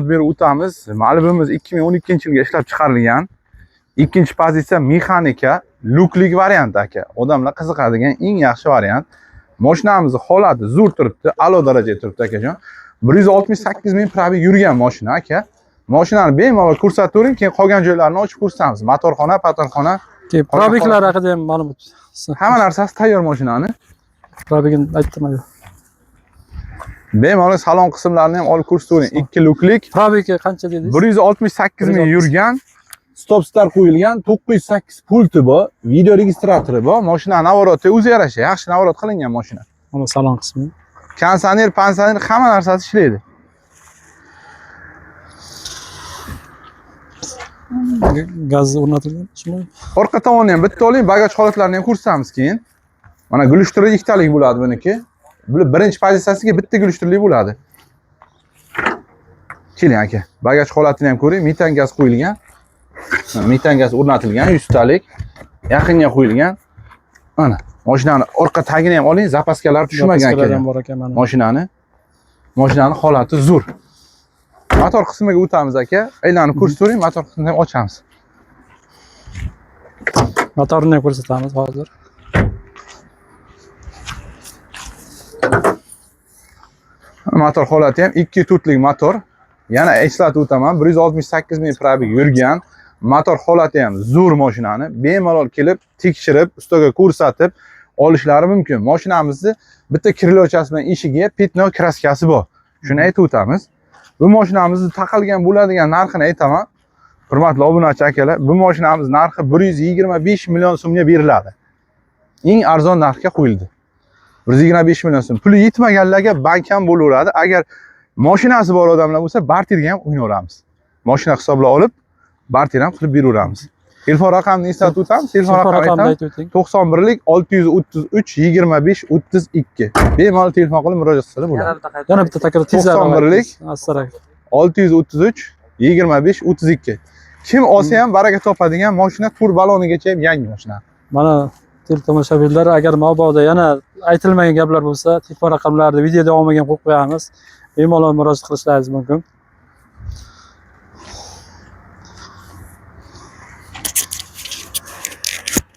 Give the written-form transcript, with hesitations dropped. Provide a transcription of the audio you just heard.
Berib o'tamiz. Malibu'miz 2012-yilga ishlab chiqarilgan. Ikkinchi pozitsiya, mexanika, lyuklik variant aka. Odamlar qiziqadigan eng yaxshi variant. Mashinamizni holati zo'r turibdi, a'lo darajada turibdi akajon. 168 ming пробег yurgan mashina aka. Mashinani bemalol ko'rsatavering, keyin qolgan joylarini ochib ko'rsatamiz. Motorxona, patorxona, Keyin пробег lar haqida ham ma'lumot. Hamma narsasi tayyor mashinani. Пробег ini aytdim aka. Bemalol salon qismlarini ham olib ko'rsatavering. Ikki lyuklik, Пробег i qancha dedingiz? 168 ming 168. yurgan, stop start qo'yilgan, 908 pulti bor, video registratori bor. Mashina наворот i o'zi yarasha, yaxshi наворот qilingan mashina. Mana salon qismi. Konditsioner, pansioner, hamma narsasi ishlaydi. Gaz o'rnatilgan. Shuni Orqa tomonni ham bitta oling, bagaj holatlarini ham ko'rsatamiz keyin. Mana gulishtirib ikkitalik bo'ladi buniki. Bu birinchi pozitsiyasiga bitta gulishtirlik bo'ladi. Keling aka, bagaj holatini ham ko'ring. Metan gaz qo'yilgan. Mana metan gaz o'rnatilgan, 100 talik. Yaqinga qo'yilgan. Mana mashinani orqa tagini ham oling, запаска lar tushmagan Запаска lar aka. ham bor ekan mana. Mashinani. Mashinani holati zo'r. Motor qismiga o'tamiz aka. Aylanib ko'rsatavering, motor qismini ham ochamiz. Motorini ham ko'rsatamiz hozir. Motor holati ham 2.4lik motor. Yana eslatib o'taman, 168 ming пробег yurgan. Motor holati ham zo'r mashinani. Bemalol kelib, tekshirib, ustaga ko'rsatib olishlari mumkin. Mashinamizni bitta крылоchasi bilan eshigiga пятно краска si bor. Shuni aytib o'tamiz. Bu mashinamizni taqalgan bo'ladigan narxini aytaman. Hurmatli obunachi akalar, bu mashinamiz narxi 125 million so'mga beriladi. Eng arzon narxga qo'yildi. 125 million so'm. Puli yetmaganlarga bank ham bo'laveradi. Agar mashinasi bor odamlar bo'lsa, barterga ham o'ynaveramiz. Mashina hisoblab olib, barter ham qilib beraveramiz. Telefon raqamini eslatib o'tamiz. Telefon Telefon raqami raqamini aytaman. aytib o'ting. 91lik 633 25 32. Bemalol telefon qilib murojaat qilsa bo'ladi. Yana bitta takror tezlar. 91lik. Astara. 633 25 32. Kim olsa ham baraka topadigan mashina, tur balonigacha ham yangi mashina. Mana teletomoshabinlar, agar mabodo yana aytilmagan gaplar bo'lsa, telefon raqamlarini video davomiga ham qo'yib qo'yamiz. Bemalol murojaat qilishlaringiz mumkin.